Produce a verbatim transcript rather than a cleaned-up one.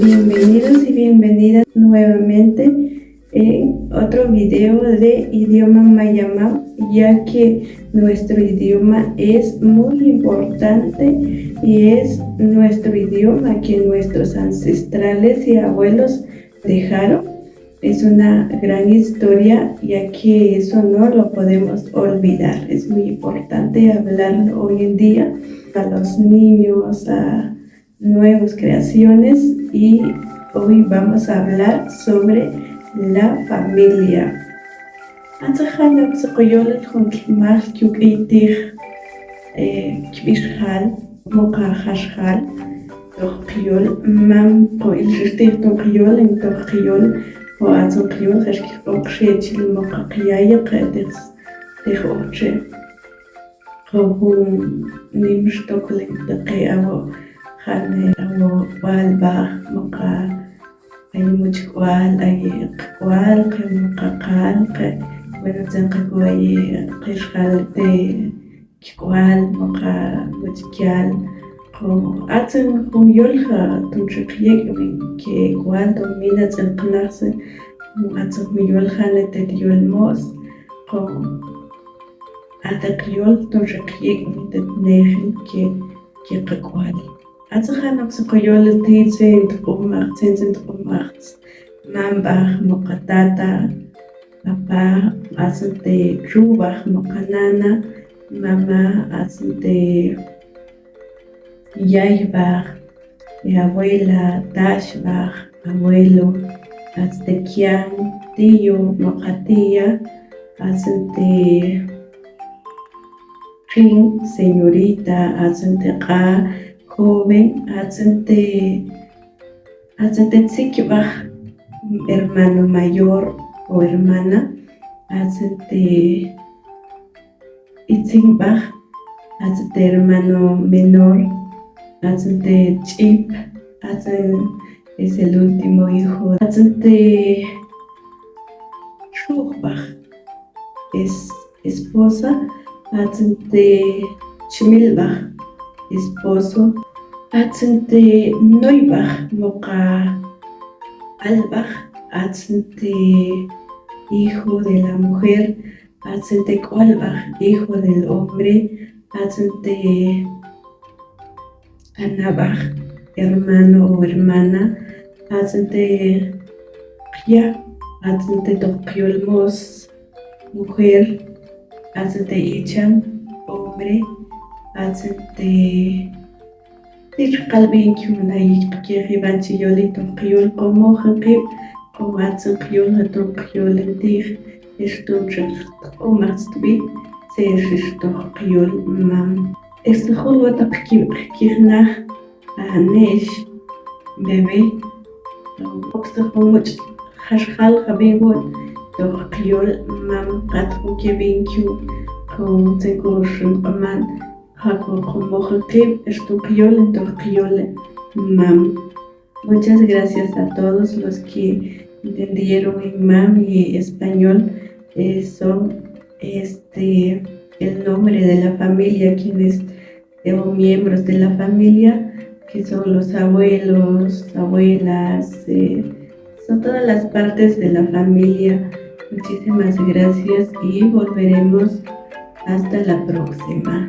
Bienvenidos y bienvenidas nuevamente en otro video de idioma maya maam, ya que nuestro idioma es muy importante y es nuestro idioma que nuestros ancestrales y abuelos dejaron. Es una gran historia, ya que eso no lo podemos olvidar. Es muy importante hablar hoy en día a los niños, a nuevas creaciones, y hoy vamos a hablar sobre la familia. Atzan jan ok squyol jun kmal kyuk'iy tij, eh, kb'ixjal, moqa jaxjal, toj qyol, mam qo ilxix tij ton qyol, en toj qyol, o atzan qyol, jax kix q'oqxechil moqa qyayaq, eh, tij, tij oqche. Qo jun nimx toklen taqe awo, jane awo k'ual b'aj, moqa ay much k'ual, ay k'ual, qe moqa k'ual, qe, bueno, tsen qe ko ay qixjal te k'ual, moqa much k'ual, qo atzan jun yol ja' ton chi qyek'b'in ke k'ual, ton mina tsen qnajse, atzan jun yol jane te yol mos, qo a te yol ton chi qyek'b'in te tnejil ke, ke qa k'ual. Atzan jan ok squyol ti tsen tq'umax, tsen tsen tq'umax, mam b'aj moqa tata, papá, atzan te txu b'aj moqa nana, mamá, atzan te yay b'aj, eh, abuela, tax b'aj, abuelo, atzan te kian, tío, moqa tía, atzan te txin, señorita, atzan te q'a, joven, atzan te, atzan te tzikb'aj, hermano mayor o hermana, atzan te itzinb'aj, atzan te hermano menor, atzan te ch'ip, atzan es el último hijo, atzan te txujb'aj, es esposa, atzan te chmilb'aj, esposo, atzan te noyb'aj moqa alb'aj, atzan te hijo de la mujer, atzan te k'ualb'aj, hijo del hombre, atzan te anab'aj, hermano o hermana, atzan te qya, atzan te toj qyol mos, mujer, atzan te icham, hombre, atzan te, ti chi qalb'in kyun ay qkejiban chi yoli toj qyol, q'o mojan qib', q'o atzan qyol, toj qyol en tij, ex ton chi q'umaj stb'i, txeex ex toj qyol mam. Ex jul wataq ki, kijnaj, a, ne'ex bebé, oksa jun much' jaxjal jab'in won toj qyol mam, kat jun keb'in kyu, jun tsen ko xun q'aman, ja' ko q'umoj qib' ex ton qyol, en toj qyol mam. Muchas gracias a todos los que entendieron en mam y español, eh, son, este, el nombre de la familia, quienes, eh, o miembros de la familia, que son los abuelos, abuelas, eh, son todas las partes de la familia. Muchísimas gracias y volveremos hasta la próxima.